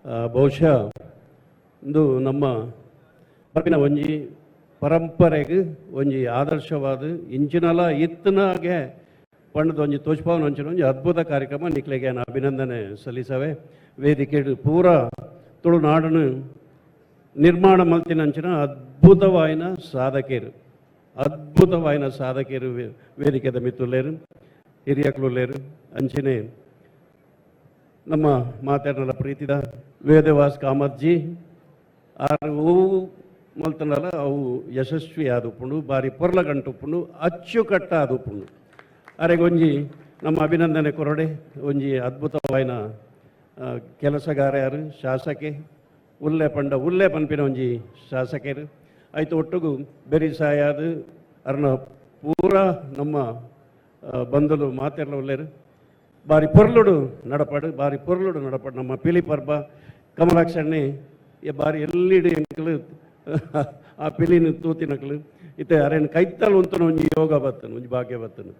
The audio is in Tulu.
ಬಹುಶಃ ಇಂದು ನಮ್ಮ ಬರ್ಪಿನ ಒಂಜಿ ಪರಂಪರೆಗ್ ಒಂಜಿ ಆದರ್ಶವಾದ ಇಂಚಿನಲ ಇತ್ತನಾಗೆ ಪಂಡದ ಒಂಜಿ ತೋಜ್ಪಾವನ ಒಂಚಿನ ಒಂಜಿ ಅದ್ಭುತ ಕಾರ್ಯಕ್ರಮ. ನಿಕ್ಲೆಗೆ ನಾನು ಅಭಿನಂದನೆ ಸಲ್ಲಿಸವೆ. ವೇದಿಕೆ ಪೂರ ತುಳುನಾಡನ್ನು ನಿರ್ಮಾಣ ಮಲ್ತಿನಂಚಿನ ಅದ್ಭುತವಾಯಿನ ಸಾಧಕರು, ಅದ್ಭುತವಾಯಿನ ಸಾಧಕರು ವೇದಿಕೆದ ಮಿತ್ತುಲ್ಲೇರು, ಹಿರಿಯಕ್ಲುಲ್ಲೇರು. ಅಂಚಿನೆ ನಮ್ಮ ಮಾತೆರ್ನಲ ಪ್ರೀತಿದ ವೇದವಾಸ್ ಕಾಮತ್ಜಿ ಆರ್ ಹೂವು ಮಲ್ತನಲ ಅವು ಯಶಸ್ವಿ ಆದುಪ್ಪುಂಡು, ಬಾರಿ ಪೊರ್ಲಗಂಟು ಉಪ್ಪುಂಡು, ಅಚ್ಚುಕಟ್ಟ ಆದುಪ್ಪುಂಡು. ಅರೆಗೊಂಜಿ ನಮ್ಮ ಅಭಿನಂದನೆ ಕೊರಡೆ. ಒಂಜಿ ಅದ್ಭುತವಾಯಿನ ಕೆಲಸಗಾರ್ಯಾರು, ಶಾಸಕೆ, ಉಲ್ಲೆ ಪಂಡ ಉಲ್ಲೆ ಪನ್ಪಿನ ಒಂಜಿ ಶಾಸಕರು. ಆಯ್ತು, ಒಟ್ಟುಗು ಬೆರಿ ಸಾಯಾದ ಅರ್ನ ಪೂರಾ ನಮ್ಮ ಬಂಧುಲು ಮಾತೆರ್ಲ ಉಲ್ಲೇರು. ಬಾರಿ ಪೊರ್ಲುಡು ನಡಪಾಡು, ಬಾರಿ ಪೊರ್ಲುಡು ನಡಪಾಡು. ನಮ್ಮ ಪಿಲಿ ಪರ್ಬ ಕಮಲಾಕ್ಷಣ್ಣೆ ಈ ಬಾರಿ ಎಲ್ಲಿಡು ಎಂಕಲು ಆ ಪಿಲಿನ ತೂತಿನಕ್ಲು. ಇತ್ತೆ ಅರೇನು ಕೈತಲ್ ಉಂತನ ಒಂಜಿ ಯೋಗ ಬತ್ತನು, ಒಂಜಿ ಭಾಗ್ಯ ಬತ್ತನು.